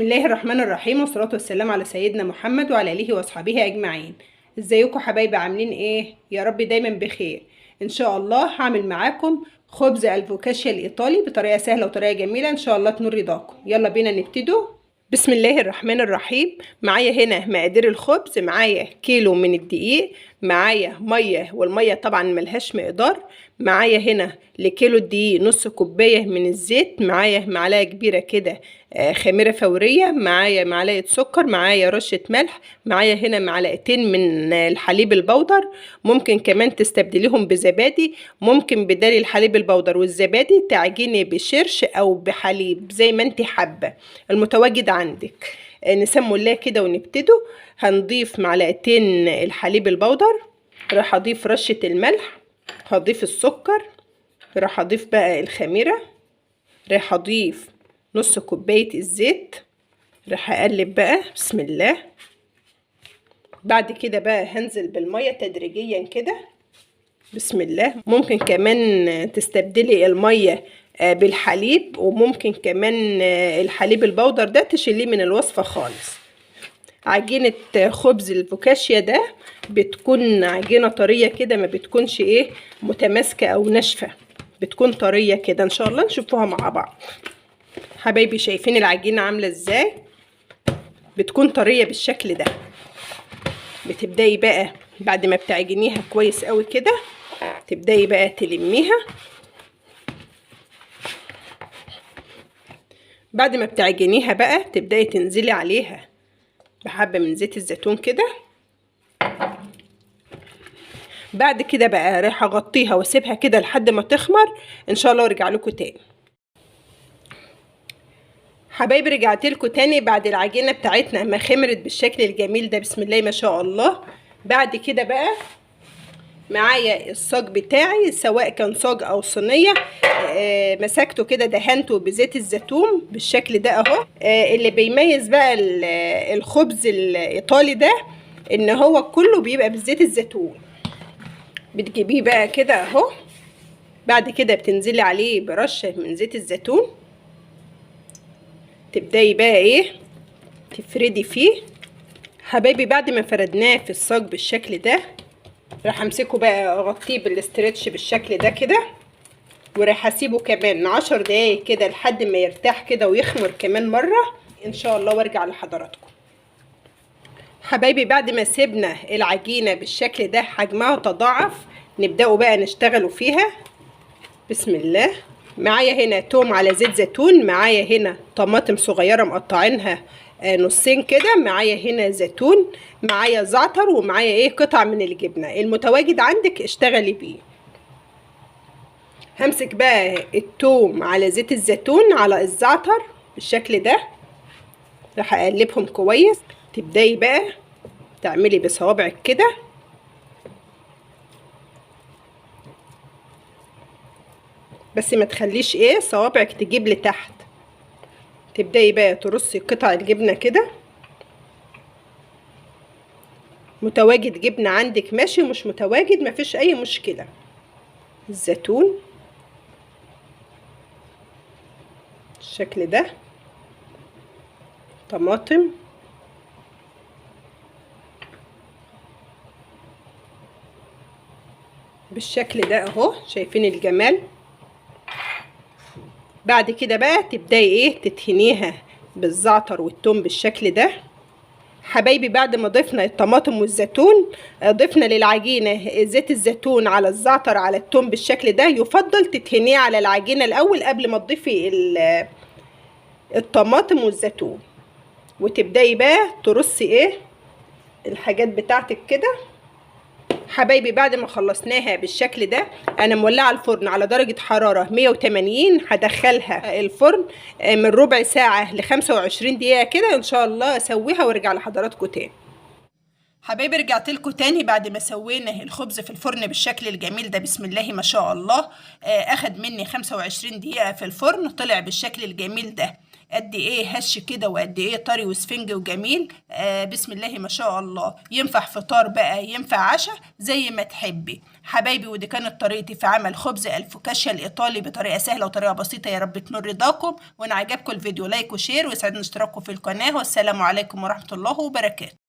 الله الرحمن الرحيم، والصلاة والسلام على سيدنا محمد وعلى آله وأصحابه أجمعين. ازيكم حبايبي؟ عاملين ايه؟ يا رب دايما بخير ان شاء الله. هعمل معاكم خبز الفوكاشيا الإيطالي بطريقة سهلة وطريقة جميلة ان شاء الله تنور رضاكم. يلا بينا نبتدوا. بسم الله الرحمن الرحيم. معايا هنا مقادير الخبز، معايا كيلو من الدقيق، معايا مية، والمية طبعا ملهاش مقدار. معايا هنا لكيلو الدقيق نص كوباية من الزيت، معايا معلقه كبيرة كده خميره فورية، معايا معلقه سكر، معايا رشه ملح، معايا هنا معلقتين من الحليب البودر. ممكن كمان تستبدليهم بزبادي، ممكن بدال الحليب البودر والزبادي تعجني بشرش او بحليب زي ما انت حابة، المتواجد عندك. نسمو الله كده ونبتدوا. هنضيف معلقتين الحليب البودر، راح اضيف رشه الملح، هضيف السكر، راح اضيف بقى الخميره، راح اضيف نص كوباية الزيت، راح اقلب بقى بسم الله. بعد كده بقى هنزل بالمية تدريجيا كده بسم الله. ممكن كمان تستبدلي المية بالحليب، وممكن كمان الحليب البودر ده تشيليه من الوصفة خالص. عجينة خبز الفوكاشيا ده بتكون عجينة طرية كده، ما بتكونش ايه متماسكة او ناشفة، بتكون طرية كده. ان شاء الله نشوفوها مع بعض. حبايبي شايفين العجينة عاملة ازاي؟ بتكون طرية بالشكل ده. بتبدأي بقى بعد ما بتعجنيها كويس قوي كده، تبدأي بقى تلميها. بعد ما بتعجنيها بقى تبدأي تنزلي عليها بحبة من زيت الزيتون كده. بعد كده بقى رايحة اغطيها واسيبها كده لحد ما تخمر ان شاء الله، وارجع لكم تاني. حبايبي رجعت لكم تاني بعد العجينة بتاعتنا ما خمرت بالشكل الجميل ده بسم الله ما شاء الله. بعد كده بقى معايا الصاج بتاعي، سواء كان صاج او صينية، مسكته كده دهنته بزيت الزيتون بالشكل ده اهو. اللي بيميز بقى الخبز الايطالي ده ان هو كله بيبقى بزيت الزيتون. بتجيبيه بقى كده اهو، بعد كده بتنزلي عليه برشه من زيت الزيتون، تبداي بقى ايه تفردي فيه. حبايبي بعد ما فردناه في الصاج بالشكل ده، راح امسكه بقى اغطيه بالاسترتش بالشكل ده كده، وراح اسيبه كمان 10 دقايق كده لحد ما يرتاح كده ويخمر كمان مرة ان شاء الله، وارجع لحضراتكم. حبايبي بعد ما سيبنا العجينة بالشكل ده حجمها تضاعف، نبداوا بقى نشتغلوا فيها بسم الله. معايا هنا توم على زيت زيتون، معايا هنا طماطم صغيرة مقطعينها نصين كده، معايا هنا زيتون، معايا زعتر، ومعايا ايه قطع من الجبنة. المتواجد عندك اشتغلي بيه. همسك بقى التوم على زيت الزيتون على الزعتر بالشكل ده، راح اقلبهم كويس. تبداي بقى تعملي بصوابعك كده، بس ما تخليش ايه صوابعك تجيب لتحت. تبداي بقى ترصي قطع الجبنة كده. متواجد جبنه عندك ماشي، مش متواجد مفيش اي مشكلة. الزيتون بالشكل ده، طماطم، بالشكل ده اهو، شايفين الجمال. بعد كده بقى تبداي ايه تدهنيها بالزعتر والثوم بالشكل ده. حبايبي بعد ما ضفنا الطماطم والزيتون، ضفنا للعجينه زيت الزيتون على الزعتر على الثوم بالشكل ده. يفضل تدهنيه على العجينة الاول قبل ما تضيفي الطماطم والزيتون، وتبداي بقى ترصي ايه الحاجات بتاعتك كده. حبايبي بعد ما خلصناها بالشكل ده، انا مولعه الفرن على درجه حرارة 180، هدخلها الفرن من ربع ساعة ل 25 دقيقة كده ان شاء الله. اسويها وارجع لحضراتكم تاني. حبايبي رجعت لكم تاني بعد ما سوينا الخبز في الفرن بالشكل الجميل ده، بسم الله ما شاء الله. اخد مني 25 دقيقة في الفرن، طلع بالشكل الجميل ده. قد ايه هش كده وقد ايه طري وسفنج وجميل. بسم الله ما شاء الله. ينفع فطار بقى، ينفع عشاء، زي ما تحبي حبايبي. ودي كانت طريقتي في عمل خبز الفوكاشيا الايطالي بطريقة سهلة وطريقه بسيطة. يا رب تنور رضاكم، وان عجبكم الفيديو like و share، ويسعدني اشتراككم في القناة. والسلام عليكم ورحمة الله وبركاته.